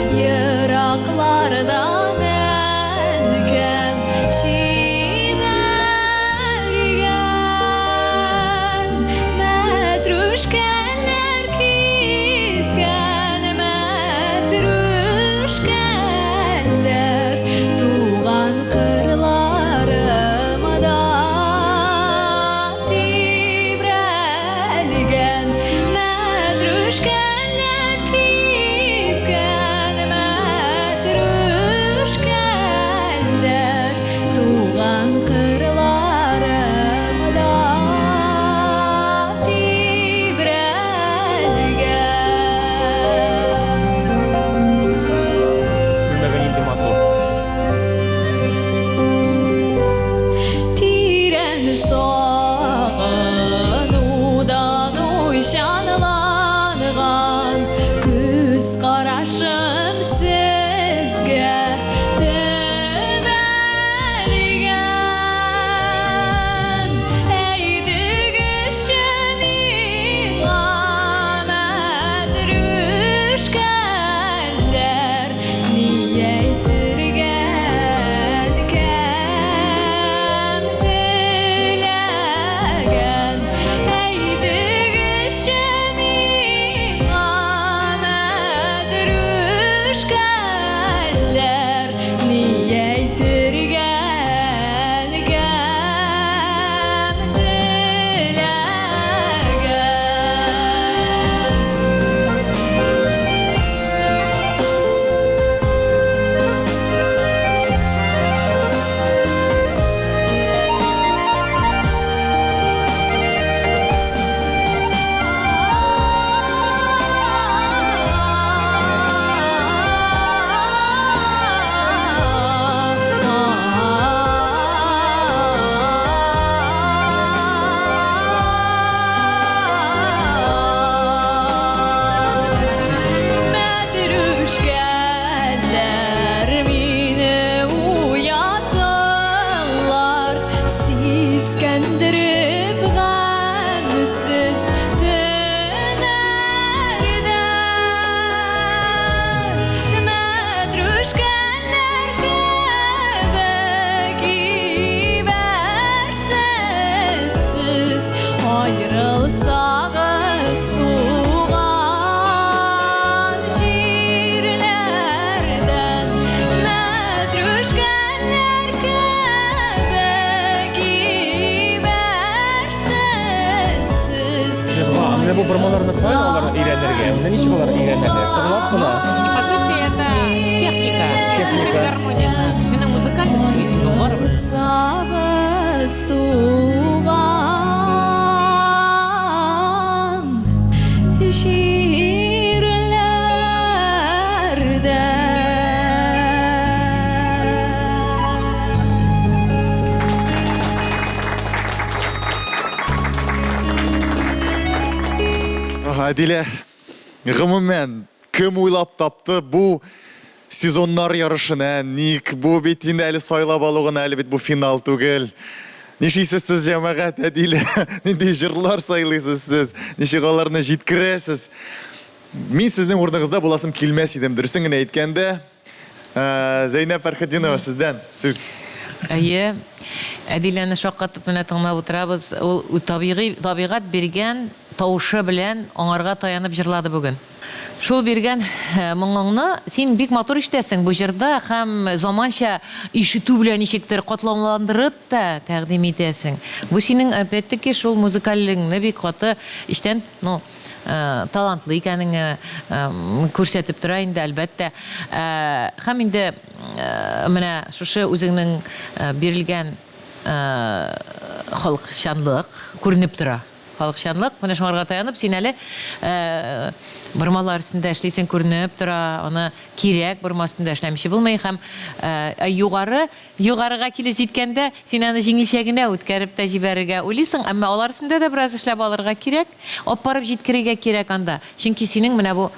Менә. По сути, это техника. Техника. Гармония. Кешенең музыкальности бит инде ул барыбер. Сагыз туган җирләрдә. Әдилә, гомумән, кем уйлап тапты бу сезоннар ярышын, ә? Ник бу бит инде әле сайлап алу гына, әле бит бу финал түгел. Нишлисез сез, җәмәгать, Әдилә? Нинди җырлар сайлыйсыз сез? Ничек аларны җиткерәсез? Мин сезнең урыныгызда буласым килмәс идем, дөресен генә әйткәндә. Э, Зәйнәп Фәрхетдинова, сездән сүз. Әйе, Әдиләне шаккатып менә тыңлап утырабыз. Ул табигый, табигать биргән тавышы белән аңарга таянып җырлады бүген. Шул биргән э, моңыңны син бик матур ишетәсең бу җырда һәм заманча ишетү белән ничектер катлауландырып та тәкъдим итәсең. Бу синең, опять-таки, шул музыкальлегеңне бик каты эчтән, ну, талантлы икәнеңне күрсәтеп тора инде, әлбәттә. Һәм инде менә шушы үзеңнең бирелгән халыкчанлык күренеп тора. Халыкчанлык, менә шуңарга таянып, син әле бормалар өстендә эшлисең, күренеп тора, аны кирәк борма өстендә эшләмичә булмый һәм югары Югарыга килеп җиткәндә, син аны җиңелчә генә үткәреп тә җибәрергә уйлыйсың, әмма алар өстендә дә бераз эшләп алырга кирәк, алып барып җиткерергә кирәк анда. Чөнки синең менә бу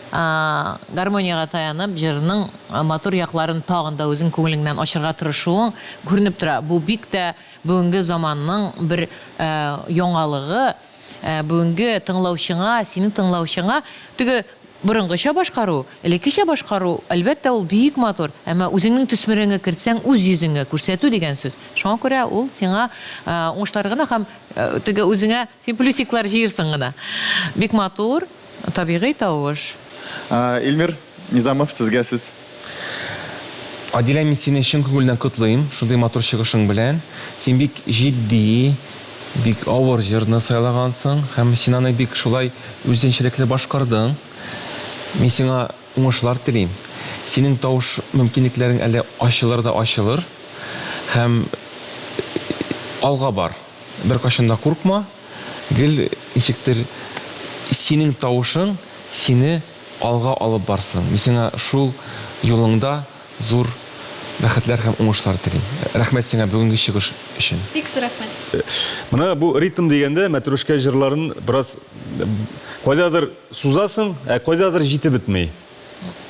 гармониягә таянып, җырның матур якларын тагын да үзең күңелеңнән ачырга тырышуың күренеп тора. Бу бик тә бүгенге заманның бер яңалыгы, бүгенге тыңлаучыңа, синең тыңлаучыңа теге Борынгыча башкару, элеккечә башкару, әлбәттә, ул бик матур, әмма үзеңнең төсмереңе кертсәң, үз йөзеңе күрсәтү дигән сүз. Шуңа күрә ул сиңа уңышлар гына һәм теге үзеңә син плюсиклар җыерсың гына. Бик матур, табигый тавыш. Илмир Низамов, сезгә сүз. Адилә, мин сине чын күңелдән котлыйм, шундый матур чыгышың белән. Син бик җитди, Бик авыр җырны сайлагансың һәм син аны бик шулай үзенчәлекле башкардың. Мин сиңа уңышлар телим. Синең тавыш мөмкинлекләрең әле ачылыр да ачылыр. Һәм алга бар. Беркайчан да куркма. Гел ничектер синең тавышың сине алга алып барсын. Мин сиңа шул юлыңда Зур бәхетләр һәм уңышлар телим. Рәхмәт сиңа бүгенге чыгыш өчен. Бик зур рәхмәт. Менә бу ритм дигәндә мәтрүшкә җырларын бераз кайдадыр сузасың, ә кайдадыр җитеп бетми.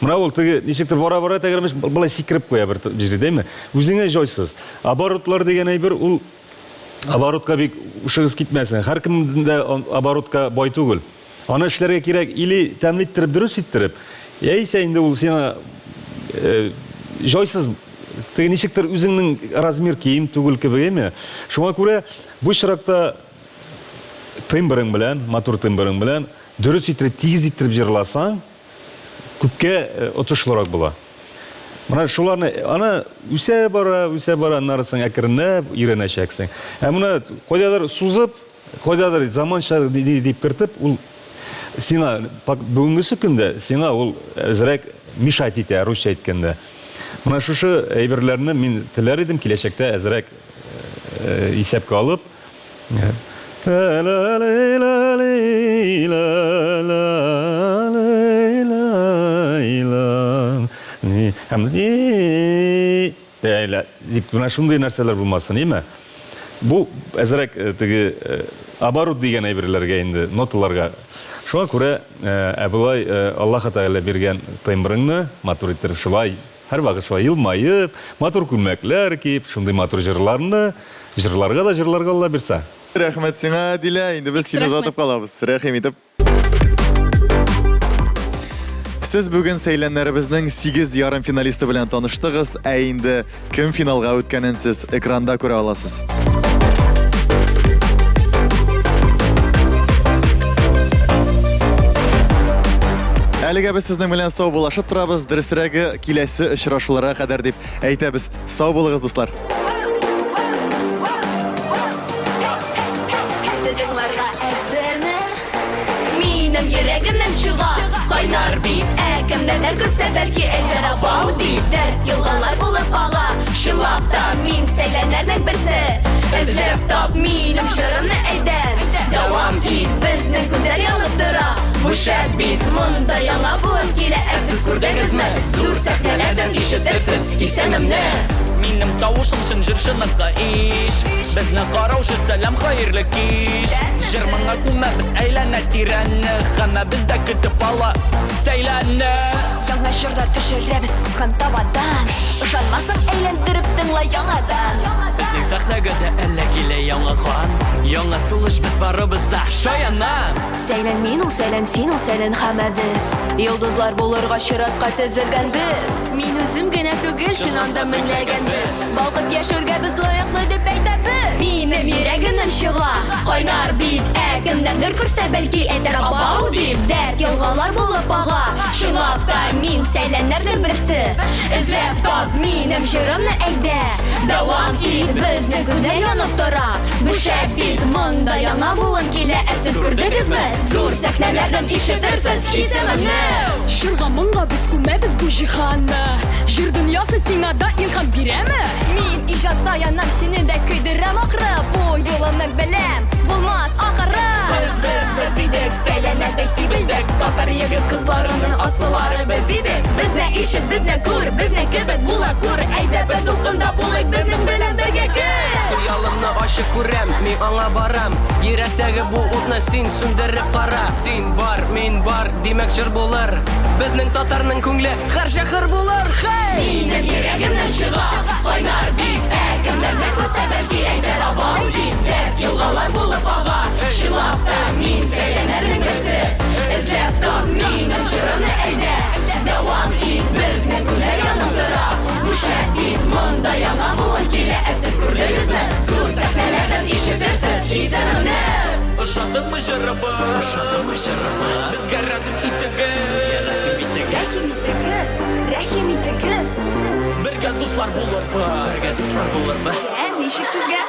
Менә ул теге ничектер бара-бара тәгәрмәч болай сикереп куя бер җирдә, әйме? Үзеңә җайсыз. Оборотлар дигән әйбер ул оборотка бик ушыгыз китмәсен. Һәркем дә оборотка бай түгел. Аны эшләргә кирәк или тәмле иттереп, дөрес иттереп, яисә инде ул сиңа э, җайсыз, теге ничектер үзеңнең размер кием түгел кебек, әйме? Шуңа күрә бу очракта тембрың белән, матур тембрың белән дөрес иттереп, тигез иттереп җырласаң, күпкә э, отышлырак була. Менә шуларны аны үсә бара, үсә бара, аннары соң әкренләп өйрәнәчәксең. Ә менә кайдадыр сузып, Кайдадыр заманча дип кертеп, ул сиңа бүгенгесе көндә сиңа ул әзрәк мешать итә, русча әйткәндә. Менә шушы әйберләрне мин теләр идем киләчәктә әзрәк э, исәпкә алып. Һәм Ләйлә, дип, менә шундый нәрсәләр булмасын, име? Бу әзрәк э, теге э, оборот дигән әйберләргә инде, ноталарга. Шуңа күрә, э, ә болай Аллаһ Тәгалә биргән тембрыңны матур иттереп шулай, һәрвакыт шулай елмаеп, матур күлмәкләр киеп, шундый матур җырларны җырларга да җырларга Алла бирсә. Рәхмәт сиңа, Дилә. Инде без сине озатып калабыз. Рәхим итеп. Сез бүген сәйләннәребезнең 8 ярым финалисты белән таныштыгыз, ә инде кем финалга үткәнен сез экранда күрә аласыз. Әлегә без сезнең белән сау булашып торабыз, дөресрәге киләсе очрашуларга кадәр дип әйтәбез. Сау булыгыз, дуслар. Минем йөрәгемнән чыга Кайнар бит, ә кемнәрдер күрсә бәлки әйтер абау дип Дәрт елгалар булып ага Чынлап та мин сәйләннәрнең берсе Эзләп тап минем җырымны әйдә Дәвам ит, безнең күзләр янып тора Бу шәп бит, монда яңа буын килә Ә сез күрдегезме? Зур сәхнәләрдән ишетерсез исемемне Минем тавышым чын җырчыныкы иш. Безне караучы сәлам хәерле кич. Җыр моңа күмәбез әйләнә тирәне. Һәммәбез дә көтеп ала сәйләнне. Яңа җырлар төшерәбез кызган табадан. Ышанмасаң, әйләндереп тыңла яңадан. Безнең сәхнәгә дә әллә килә яңа кан. Яңа сулыш без барыбыз да шаяннан. Сәйлән мин ул, сәйлән син ул, сәйлән һәммәбез. Йолдызлар булырга чиратка тезелгән без. Мин үзем генә түгел, чыннан да меңләгән без. Балкып яшәргә без лаеклы дип әйтәбез. Минем йөрәгемнән чыга кайнар бит, ә кемнәндер күрсә бәлки әйтер абау дип. Дәрт елгалар булып ага. Чынлап та мин сәйләннәрнең берсе. Эзләп тап минем җырымны әйдә. Дәвам ит, безнең күзләр янып тора. Бу шәп бит, монда яңа буын килә. Ә сез күрдегезме? Зур сәхнәләрдән ишетерсез исемемне. Җырга моңга без күмәбез бу җиһанны. Җыр дөньясы сиңа да илһам бирәме? Мин иҗатта янам, сине дә көйдерәм ахры. Бу юлымны беләм, булмас ахыры. Без, без, без идек, сәйләнәдәй сибелдек. Татар егет кызларының асыллары без идек. Безне ишет, безне күр, безнең кебек була күр. Әйдә бер дулкында булыйк, безнең белән бергә кер. Хыялымны ачык күрәм, мин аңа барам. Йөрәктәге бу утны син сүндереп кара. Син бар, мин бар, димәк җыр булыр. Безнең татарның күңле һәрчак хөр булыр. Хей! Минем йөрәгемнән чыга кайнар бит, ә кемнәрдер күрсә бәлки әйтер абау дип. Дәрт елгалар булып ага. Чынлап та мин сәйләннәрнең берсе. Эзләп тап минем җырымны әйдә. Дәвам ит, безнең күзләр янып тора. Бу шәп бит, монда яңа буын килә. Ә сез күрдегезме? Зур сәхнәләрдән ишетерсез исемемне. Ошадымы җырыбыз? Ошадымы җырыбыз? Безгә рәхим итегез. Безгә рәхим итегез. Рәхим итегез, рәхим итегез. Бергә дуслар булырбыз. Бергә дуслар булырбыз. Ә ничек сезгә?